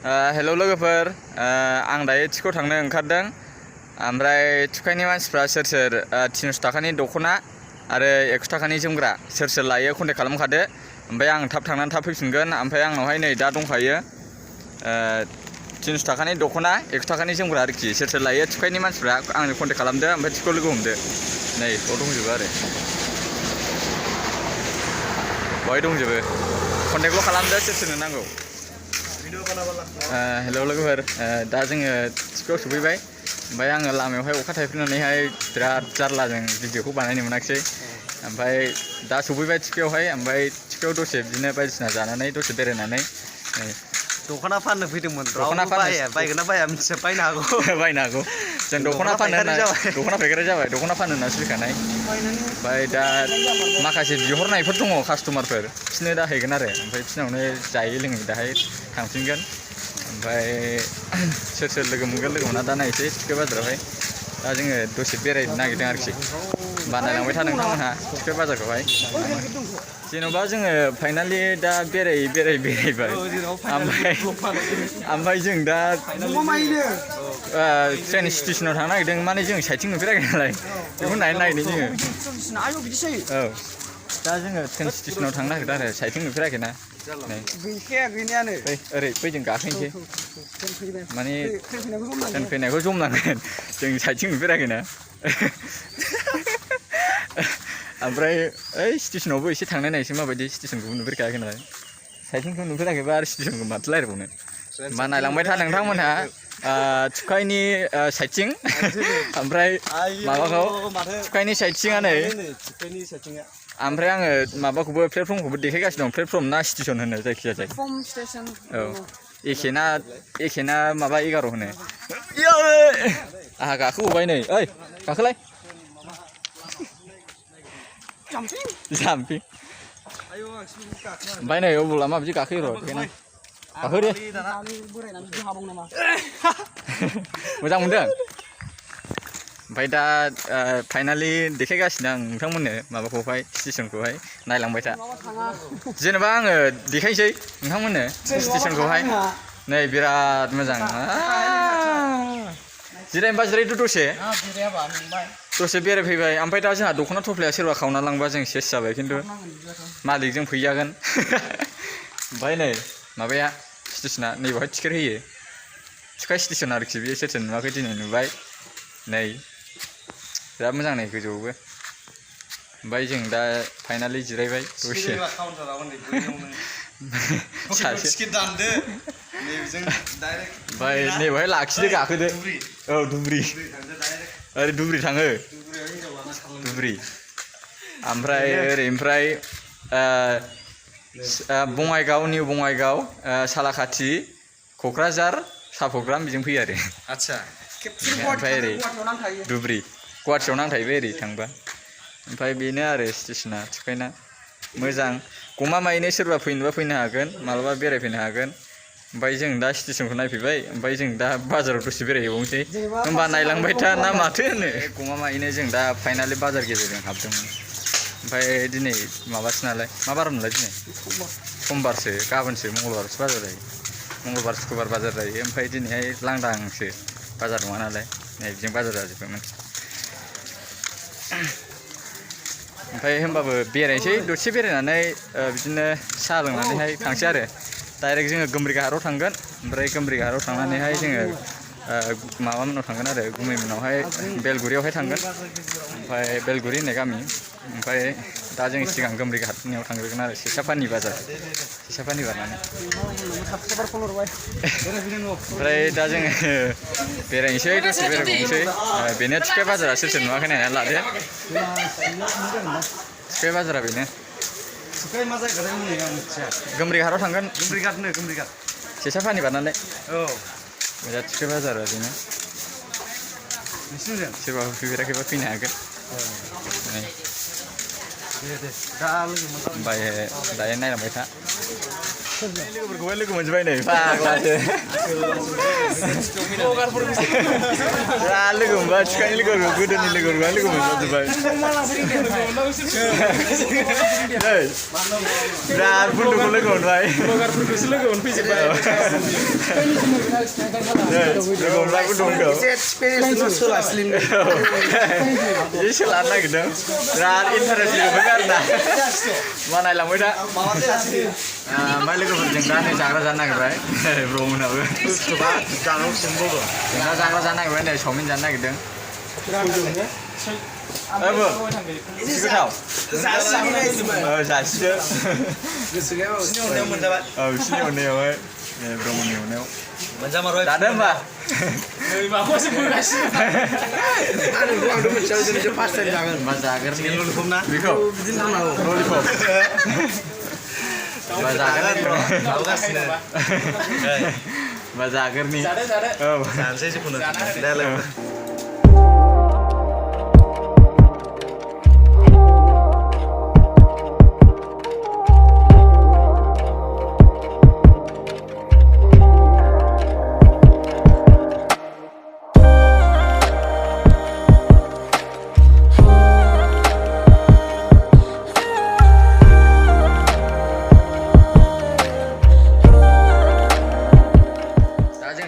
Hello लोगोफोर आं दायो थिखोआव थांनो ओंखारदों ओमफ्राय थिखायनि मानसिफ्रा सोर सोर 300 थाखानि दख'ना आरो 100 थाखानि जोमग्रा सोर सोर लायो कन्टेक्ट खालामखादो ओमफ्राय आं थाब थांनानै थाब फैफिनगोन ओमफ्राय आंनावहाय नै दा दंखायो 300 थाखानि दख'ना 100 थाखानि जोमग्रा आरोखि सोर सोर लायो थिखायनि मानसिफ्रा आंनो कन्टेक्ट खालामदो ओमफ्राय थिखोआव लोगो हमदो नै बाव दंजोबो आरो बावहाय दंजोबो कन्टेक्टल' खालामदो सोर सोरनो नांगौ हेलौ लोगोफोर दा जोङो थिखोआव सफैबाय ओमफ्राय आङो लामायावहाय अखा थाइफ्रिनानैहाय बिराद जारलाजों भिडिअखौ बानायनो मोनाखिसै ओमफ्राय दा सफैबाय थिखोआवहाय ओमफ्राय थिखोआव दसे बिदिनो बायदिसिना जानानै दसे बेरायनानै दख'ना फाननो फैदोंमोन दख'ना बायगोन ना बाया मिथिया बायनो हागौ बायनो हागौ जों दख'ना फायखारि जाबाय दख'ना फाननो होननासो फैखानाय ओमफ्राय दा माखासे बिहरनायफोर दङ कास्टमारफोर बिसोरनो दा हैगोन आरो ओमफ्राय बिसोरनावनो जायै लोङै दाहाय थांफिनगोन ओमफ्राय सोर सोर लोगो मोनगोन लोगो मोना दा नायसै थिखो बाजारावहाय दा जोङो दसे बेरायनो नागिरदों आरोखि बानायलांबाय था नोंथांमोनहा थिखो बाजारखौहाय जेन'बा जोङो फाइनालि दा बेरायबाय ओमफ्राय जों दा ट्रेन स्टेसनाव थांनो नागिरदों माने जों साइथिं नुफेराखै नालाय बेखौ नायनो नागिरदों जोङो औ दा जोङो ट्रेन स्टेसनाव थांनो नागिरदों आरो साइथिं नुफेराखै ना गैखाया गैनायानो ओरै फैजों गाखोनोसै माने ट्रेन फैनायखौ जमनांगोन जों साइथिं नुफेराखैना ओमफ्राय ओइ स्टेसनावबो एसे थांनाय नायसै माबायदि स्टेसनखौबो नुफेरखायाखै नालाय साइथिंखौ नुफेराखैबा आरो स्टेसनखौ माथो रायज्लायबावनो मा नायलांबाय था नोंथांमोनहा थिखायनि साइथिं ओमफ्राय माबाखौ थिखायनि साइथिङा नै ओमफ्राय आङो माबाखौबो प्लेटफर्मखौबो देखायगासिनो दं प्लेटफर्म ना स्टेसन होनो जायखिजाया औ एखे ना माबा 11 होनो आंहा गाखोबावबाय नै ओइ गाखोलाय जाम्पिं ओमफ्राय नै अब्ला माबायदि गाखोयो र' देखायना गाखो दे मोजां मोनदों ओमफ्राय दा फाइनालि देखायगासिनो आं नोंथांमोननो माबाखौहाय स्टेसनखौहाय नायलांबाय था जेनेबा आङो देखायसै नोंथांमोननो स्टेसनखौहाय नै बिराद मोजां जिरायनोबा जिरायदो दसे बेरायफैबाय ओमफ्राय दा जोंहा दख'ना थफ्लाया सोरबा खावना लांबा जों सेस जाबाय खिन्थु मालिकजों फैजागोन ओमफ्राय नै माबाया स्टेसना नैबावहाय टिकेट होयो थिखाय स्टेसन आरोखि बे सोर सोर नुवाखै दिनै नुबाय नै बिराद मोजां नै गोजौआवबो ओमफ्राय जों दा फाइनालि जिरायबाय दसे ओमफ्राय नैबावहाय लाखिदो गाखोदो औ धुबुरि ओरै धुबुरि थाङो धुबुरि ओमफ्राय ओरैनिफ्राय बङाइगाव निउ बङाइगाव सालाखाथि क'क्राझार साफग्राम बिजों फैयो आरो आदसा ओमफ्राय ओरै धुबुरि गुवाहाटियाव नांथाहैबाय ओरै थांबा ओमफ्राय बेनो आरो स्टेसना थिखायना मोजां गमामायैनो सोरबा फैनोबा फैनो हागोन मालाबा बेरायफैनो हागोन ओमफ्राय जों दा स्टेसनखौ नायफैबाय ओमफ्राय जों दा बाजाराव दसे बेरायहैबावनोसै होमबा नायलांबाय था ना माथो होनो गमामायैनो जों दा फाइनालि बाजार गेजेरजों हाबदोंमोन ओमफ्राय दिनै माबासो नालाय मा बारमोनलाय दिनै समबारसो गाबोनसो मंगलबारसो बाजार जायो मंगलबार सुक्रबार बाजार जायो ओमफ्राय दिनैहाय लांदांसो बाजार नङा नालाय नै बिजों बाजार जाजोबबायमोन ओमफ्राय होमबाबो बेरायनोसै दसे बेरायनानै बिदिनो साहा लोंनानैहाय थांसै आरो डाइरेक्ट जोङो गोमब्रि गाहाराव थांगोन ओमफ्राय गोमब्रि गाहाराव थांनानैहाय जोङो माबामोनाव थांगोन आरो गुमैमोनावहाय बेलगुरियावहाय थांगोन ओमफ्राय बेलगुरि होननाय गामि ओमफ्राय दा जों सिगां गोमब्रि घाटनियाव थांग्रोगोन आरो सेसापानि बाजार सेसापानि बारनानै ओमफ्राय दा जोङो बेरायनोसै दसे बेरायबावनोसै बेनो थिखाय बाजारा सोर सोर नुवाखै नायनानै लादो थिखाय बाजारा बेनो गोमब्रि घाटआव थांगोन गोमब्रि घाट सेसापानि बारनानै औ दा थिखाय बाजारा बेनो नोंसिनिजों सोरबा फैफेराखैबा फैनो हागोन दे दा लोगो मोनबा ओमफ्राय दायो नायलांबाय था लोगोफोरखौबो लोगो मोनजोबबाय नै फाग्लासो बिराद लोगो मोनबाय थिखानि लोगोफोरखौ गोदोनि लोगोफोरखौ लोगो मोनजोबबाय नै बिराद बुन्दुखौ लोगो मोनबाय ब्लगारफोरखौसो लोगो मोनफैजोबबाय नै लोगो मोनबाय बुन्दुखौ एसे लानो नागिरदों बिराद इन्टारेस्ट लोगोमोन आरोना मा नायलांबाय था ओमफ्राय लोगोफोरजों दा नै जाग्रा जानो नागिरबाय ब्रमोनाबो बुस्थुबा जानांगौ सोंबावो जों दा जाग्रा जानो नागिरबाय नै चावमिन जानो नागिरदों एसे गोथाव जासिदो सिनि मोनजाबाय औ बिसिनि अननायावहाय ब्रह्मनि अननायाव मोनजामारबाय जादो होमबा नै माखौसो बोगासिनो आंथ' मिथिया जों फार्स्ट टाइम जागोन होमबा जाग्रोनि ललिपप ना बेखौ बिदिनो खालामनांगौ ललिपप होमबा जाग्रोनि मावगासिनो होमबा जाग्रोनि जादो औ जानोसै जिखुनु दे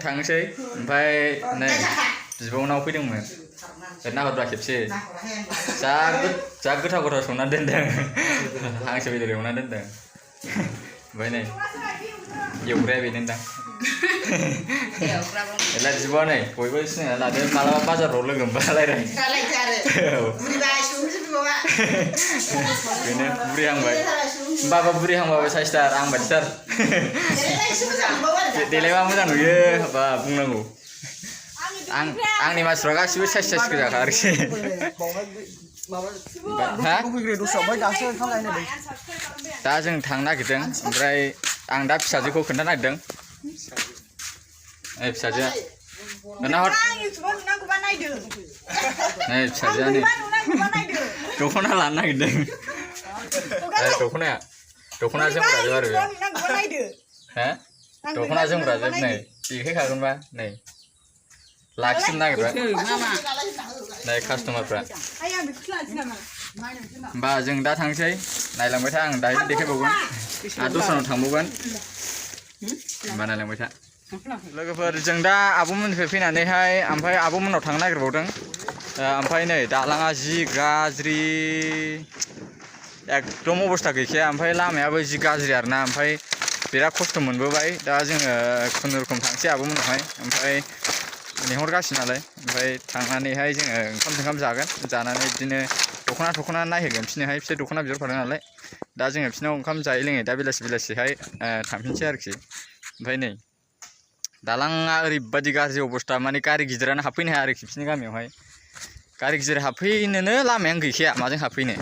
थांनोसै ओमफ्राय नै बिब'नाव फैदोंमोन नाहरब्रा खेबसे जा गोथाव गोथाव संना दोनदों हांसो बेदर एवना दोनदों ओमफ्राय नै एवग्राया बेनोदां एला बिब'आ नै बयबो सिनायना लादो मालाबा बाजारफ्राव लोगो मोनबा रायलाय बेनो बुरिहांबाय होमबाबो बुरिहांबाबो साइसथार आं बायदिथार देलाय मा मोजां नुयो हाबा बुंनांगौ आंनि मानसिफ्रा गासिबो साइस गोजाखा आरोखि दा जों थांनो नागिरदों ओमफ्राय आं दा फिसाजोखौ खोन्थानो नागिरदों फिसाजोआ नाहर नै फिसाजोआ नै दख'ना लानो नागिरदों दख'ना जोमग्राजोब आरो हो दख'ना जोमग्राजोब नै देखायखागोनबा नै लाखिनो नागिरबाय नै कास्टमारफ्रा होमबा जों दा थांसै नायलांबाय था आं दायो देखायबावगोन आरो दस्रानाव थांबावगोन होमबा नायलांबाय था लोगोफोर जों दा आब'मोननिफ्राय फैनानैहाय ओमफ्राय आब'मोननाव थांनो नागिरबावदों ओमफ्राय नै दालाङा जि गाज्रि एकदम अबस्था गैखाया ओमफ्राय लामायाबो जि गाज्रि आरोना ओमफ्राय बिराद खस्थ' मोनबोबाय दा जोङो खुनुरुखुम थांसै आब'मोननावहाय ओमफ्राय लेंहरगासिनो नालाय ओमफ्राय थांनानैहाय जोङो ओंखाम जागोन जानानै बिदिनो दख'ना नायहोगोन बिसोरनोहाय बिसोर दख'ना बिहरखादों नालाय दा जोङो बिसोरनाव ओंखाम जायै लोङै दा बेलासिहाय थांफिनसै आरोखि ओमफ्राय नै दालाङा ओरैबायदि गाज्रि अबस्था माने गारि गिदिरानो हाबफैनो हाया आरोखि बिसोरनि गामियावहाय गारि गिदिर हाबफैनोनो लामायानो गैखाया माजों हाबफैनो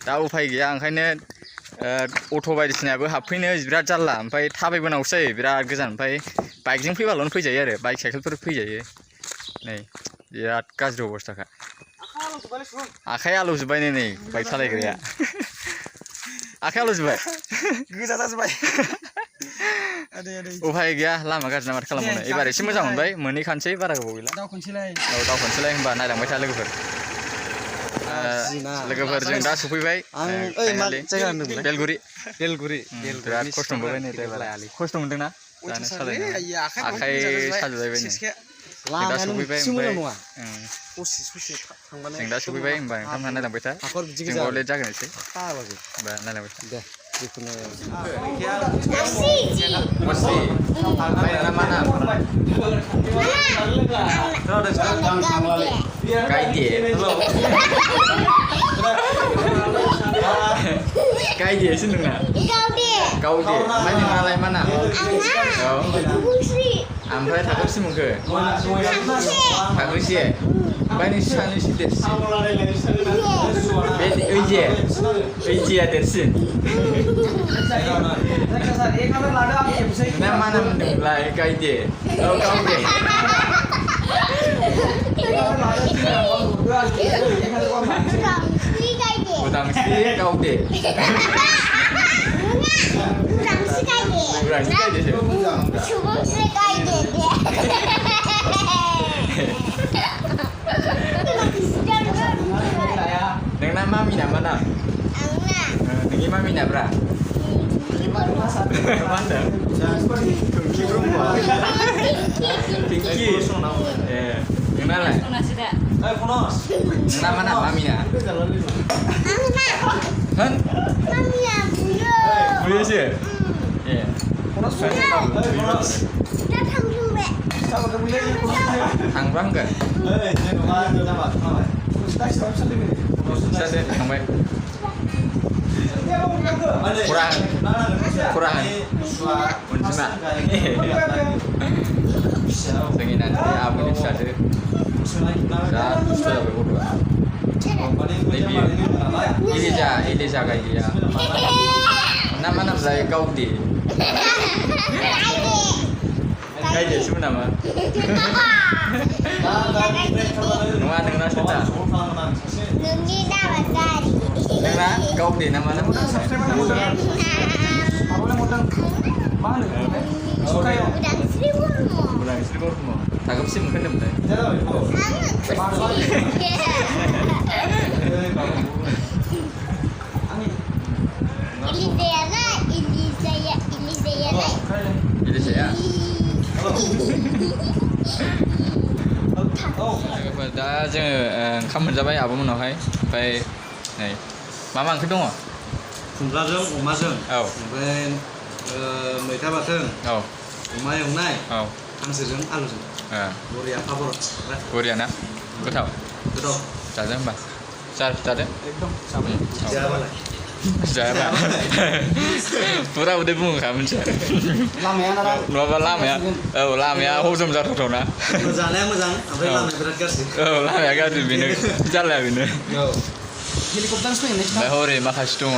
दा उफाय गैया ओंखायनो अट' बायदिसिनायाबो हाबफैनो बिराद जारला ओमफ्राय थाबायबोनांगौसो जायो बिराद गोजान ओमफ्राय बाइकजों फैबाल'नो फैजायो आरो बाइक साइकेलफोर फैजायो नै बिराद गाज्रि अबस्थाखा आखाइ आलौजोब्बाय नै बाइक सालायग्राया आखाइ आलौजोब्बाय गोजा जाजोब्बाय उफाय गैया लामा गाज्रि ना माथो खालामबावनो एबार एसे मोजां मोनबाय मोनहैखानोसै बारा गोबाव गैला दावखोनोसैलाय होनबा नायलांबाय था लोगोफोर जों दा सफैबाय बेलगुरि बिराद खस्थ' मोनबोबाय नै खस्थ' मोनदोंना जानो सालायनो आखाइ साजोबलायबाय नै जों दा सफैबाय ओमफ्राय जों दा सफैबाय होनबा ओंखाम नायलांबाय था जों लेट जागोन एसे होनबा नायलांबाय था दे जिखुनु गायदे sih nunggu. Kau deh, mana malai mana? Ampai takut sih mungkin. Takut sih. Banyak sana sih deh. Bedi uji ada sih. Nah mana mulai gaide? Kau deh. Utang sih kau deh. Kurang sih aja sih. Neng nama mami nama nak? Nengi mami nak berapa? Mana? Kengki rumah. Kengki. Yang mana? Yang nama nak mami nak? Han? Boleh sih? Iya. Thằng vắng kìa. Saya sampai kurang menjimat. Dengan nanti apa ni saya sudah berdua. Ini jaga dia. Nama saya kau di. Kayak siapa nama? Nunggu dengan siapa? Nengna, kau di nama nama? Bulan Sri Murmu. Takut sih mungkin deh. Ini saya. दा जोङो ओंखाम मोनजाबाय आब'मोननावहाय ओमफ्राय नै मा ओंख्रि दङ? खुमब्राजों अमाजों औ ओमफ्राय मैथा बाथोन औ अमा एवनाय औ हांसोजों आलुजों बरिया पापर बरिया ना गोथाव गोथाव जादो होमबा जादो एकदम जाबालाय जायाबा पुरा उदै बुंखामोनसो नङाबा लामाया हजम जाथावथावना जानाया मोजां ओमफ्राय लामाया बिराद गाज्रि लामाया गाज्रि बेनो जारलाया बेनो हेलिकप्टारसो फैगोन ओमफ्राय हरै माखासे दङ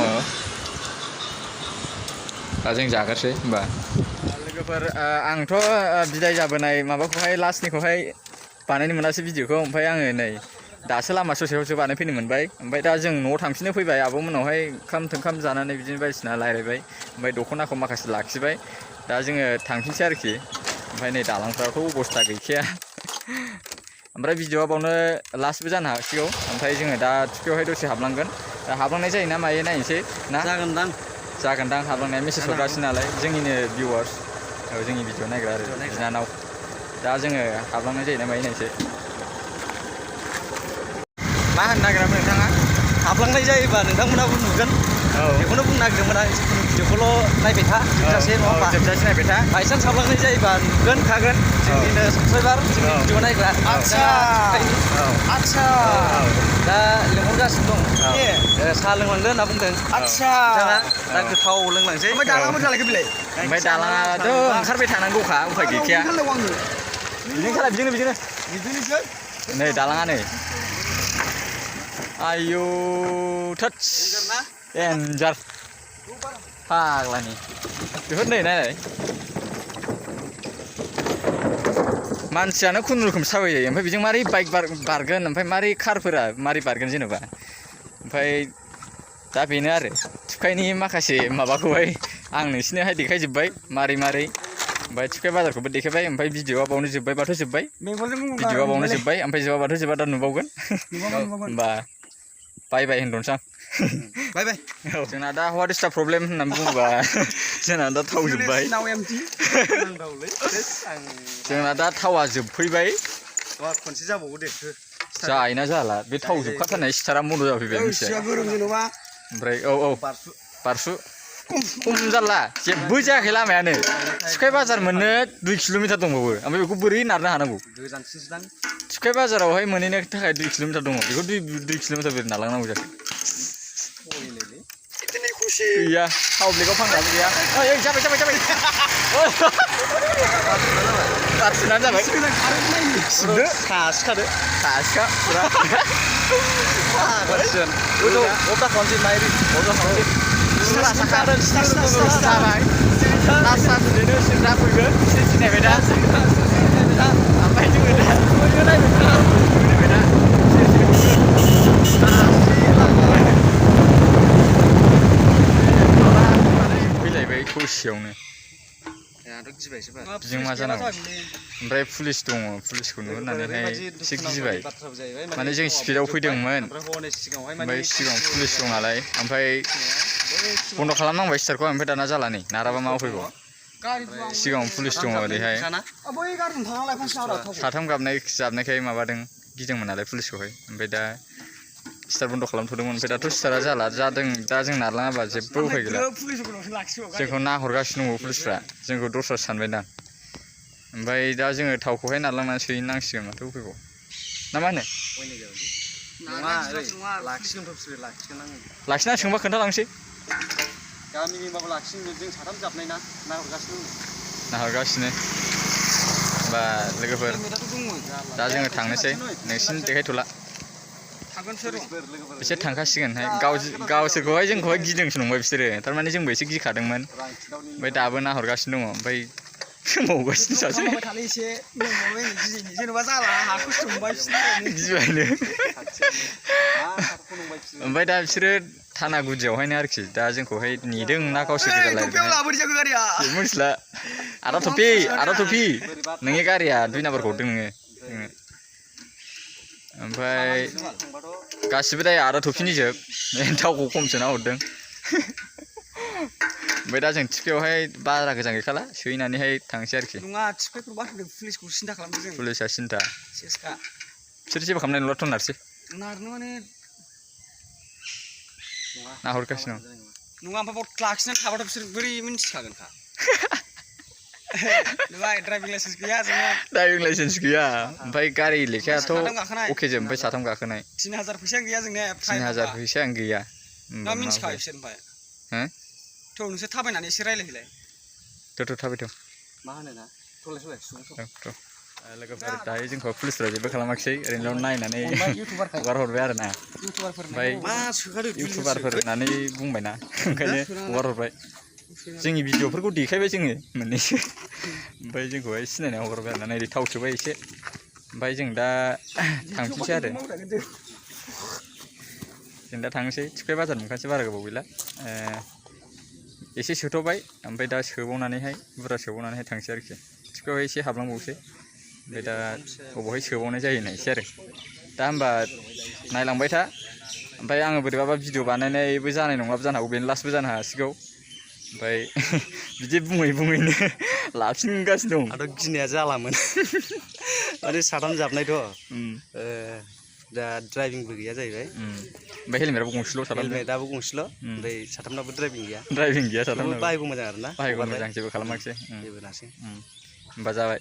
दा जों जाग्रोसै होमबा लोगोफोर आंथ' बिदाय जाबोनाय माबाखौहाय लास्टनिखौहाय बानायनो मोनासै भिडिअखौ ओमफ्राय आङो नै दासो लामा ससेयावसो बानायफैनो मोनबाय ओमफ्राय दा जों न'आव थांफिननो फैबाय आब'मोननावहाय ओंखाम थोंखाम जानानै बिदिनो बायदिसिना रायलायबाय ओमफ्राय दख'नाखौ माखासे लाखिबाय दा जोङो थांफिनसै आरोखि ओमफ्राय नै दालांफ्राथ' अबस्था गैखाया ओमफ्राय भिडिअआ बावनो लास्टबो जानो हासिगौ ओमफ्राय जोङो दा थुखैयावहाय दसे हाबलांगोन दा हाबलांनाय जायो ना मायो नायनोसै ना जागोनदां हाबलांनाया मेसेज हरगासिनो नालाय जोंनिनो भिउवार्स जोंनि भिडिअ नायग्रा आरो बिनानाव दा जोङो हाबलांनाय जायो ना मायो नायनोसै मा होननो नागिरामोन नोंथाङा हाबलांनाय जायोबा नोंथांमोनाबो नुगोन बेखौनो बुंनो नागिरदोंमोन आं जिखुनु भिडिअखौल' नायबाय था जोबजासे नङा होमबा जोबजासे नायबाय था बायसान्स हाबलांनाय जायोबा नुगोन खागोन जोंनिनो साबसक्राइबार जोंनि भिडिअ नायग्रा आदसा दा लेंहरगासिनो दं साहा लोंलांदो होनना बुंदों आदसा दा गोथाव लोंलांसै ओमफ्राय दालाङा मोजां जालायखो बिलाय ओमफ्राय दालाङाथ' ओंखारबाय थानांगौखा उफाय गैखाया बिदिनोसो नै दालाङा नै आयौ थोस डेन्जार फाग्लानि बेफोर नै नायलाय मानसियानो खुनुरुखुम साबाय जायो ओमफ्राय बेजों मारै बाइक बारगोन ओमफ्राय मारै कारफोरा मारै बारगोन जेनेबा ओमफ्राय दा बेनो आरो थुखायनि माखासे माबाखौहाय आं नोंसिनोहाय देखायजोब्बाय मारै ओमफ्राय थुखाय बाजारखौबो देखायबाय ओमफ्राय भिडिअआ बावनो जोब्बायबाथ' जोब्बाय भिडिअआ बावनो जोब्बाय ओमफ्राय जोबाबाथ' जोबा दा नुबावगोन होमबा बाय बाय होनदोंसै आं बाय बाय जोंना दा हवाट इस दा प्रब्लेम होननानै बुङोबा जोंना दा थाव जोब्बाय जोंना दा थावा जोबफैबाय खनसे जाबावो दे जायोना जाला बे थाव जोबखाथारनाय सिटारा बन्द' जाफैबाय मिथिया ओमफ्राय औ बारसु खम जारला जेबो जायाखै लामायानो थुखाय बाजार मोननो 2 किल'मिटार दंबावो ओमफ्राय बेखौ बोरै नारनो हानांगौ थुखाय बाजारावहाय मोनहैनो थाखाय 2 किल'मिटार दङ बेखौ 2 किल'मिटार बोरै नारलांनांगौ जाखो गैया पाब्लिकआव फानग्राबो गैया ओइ जाबाय बारसुनानै जाबाय सिबदो खासिखादो पुरा अब्ला खनसे नायरि अब्ला खनसे जाबाय लास्ट बिदिनो सिद्रा फैगोन सिनायबाय दा ओमफ्राय जोङो दा नायबाय दा ससेयावनो आंथ' गिबायसो बा बिजों मा जानांगौ ओमफ्राय पुलिस दङ पुलिसखौ नुहुरनानैहाय एसे गिबाय माने जों स्पिडआव फैदोंमोन ओमफ्राय सिगाङाव पुलिस दं नालाय ओमफ्राय बन्द' खालामनांबाय स्टारखौ ओमफ्राय दाना जाला नै नाराबा मा फैगौ सिगाङाव पुलिस दङ ओरैहाय साथाम जाबनायखाय माबादों गिदोंमोन नालाय पुलिसखौहाय ओमफ्राय दा स्टार बन्द' खालामथ'दोंमोन ओमफ्य दाथ' स्टारा जाला जादों दा जों नारलाङाबा जेबो उफाय गैला जोंखौ नाहरगासिनो दङ पुलिसफ्रा जोंखौ दस्रा सानबायदां ओमफ्राय दा जोङो थावखौहाय नारलांनानै सोहैनो नांसिगोन माथो उफायखौ ना मा होनो लाखिना सोंबा खोन्थालांसै गामिनिबाबो लाखिनो जों साथाम जाबनाय ना नाहरगासिनो होमबा लोगोफोर दा जोङो थांनोसै नोंसिनि देखायथ'ला बिसोर थांखासिगोनहाय गावसोरखौहाय जोंखौहाय गिदोंसो नंबाय बिसोरो थारमाने जोंबो एसे गिखादोंमोन ओमफ्राय दाबो नाहरगासिनो दङ ओमफ्राय मावगासिनो सासे गिबायनो ओमफ्य दा बिसोरो थाना गुदियावहायनो आरोखि दा जोंखौहाय नेदों ना गावसोर गोजा मिथिला आदा थफि नोंनि गारिया 2 नाम्बारखौ हरदों नोङो ओमफ्राय गासिबो दाया आदा थफिनि जोब थावखौ खम सोना हरदों ओमफ्राय दा जों थिफायावहाय बारा गोजान गैखाला सोहैनानैहाय थांसै आरोखि पुलिसा सिन्था बिसोर जेबो खालामनाय नंला थनारसै नाहरगासिनो नङा ओमफ्राय लाखिनानै थाबाथ' बिसोर बोरै मिन्थिखागोनखा ड्राइभिं लाइसेन्स गैया ओमफ्राय गारि लेखायाथ' अके जोब ओमफ्राय साथाम गाखोनाय 3000 फैसायानो गैया जोंने 3000 फैसायानो गैया मा मिन्थिखायो बिसोर ओमफ्राय थ' नोंसोर थाबायनानै एसे रायलायहैलाय थ' थाबायथ' मा होनो ना थलाय लोगोफोर दायो जोंखौ पुलिसफोरा जेबो खालामाखिसै ओरैनो नायनानै हगार हरबाय आरो ना ओमफ्राय इउटुबारफोर होननानै बुंबायना ओंखायनो हगार हरबाय जोंनि भिडिअफोरखौ देखायबाय जोङो मोननैसो ओमफ्राय जोंखौहाय सिनायना हगारबाय आरो ना ओरै थाव सोबाय एसे ओमफ्राय जों दा थांफिनसै आरो जों दा थांसै थिफाय बाजार मोनखानोसै बारा गोबाव गैला एसे सोथ'बाय ओमफ्राय दा सोबावनानैहाय बुरजा सोबावनानैहाय थांसै आरोखि थिफायावहाय एसे हाबलांबावसै ओमफ्राय दा बबावहाय सोबावनाय जायो नायसै आरो दा होमबा नायलांबाय था ओमफ्राय आङो बोरैबाबा भिडिअ बानायनायबो जानाय नङाबो जानो हागौ बेनो लास्टबो जानो हासिगौ ओमफ्राय बिदि बुङैनो लाफिनगासिनो दं आंथ' गिनाया जालामोन माने साथाम जाबनायथ' दा ड्राइभिंबो गैया जाहैबाय ओमफ्राय हेलमेटाबो गंसेल' हेलमेटाबो गंसेल' ओमफ्राय साथामनाबो ड्राइभिं गैया साथामनाबो बाहायगौ मोजां आरो ना बाहायगौ मोजां जेबो खालामाखिसै जेबो नासै होमबा जाबाय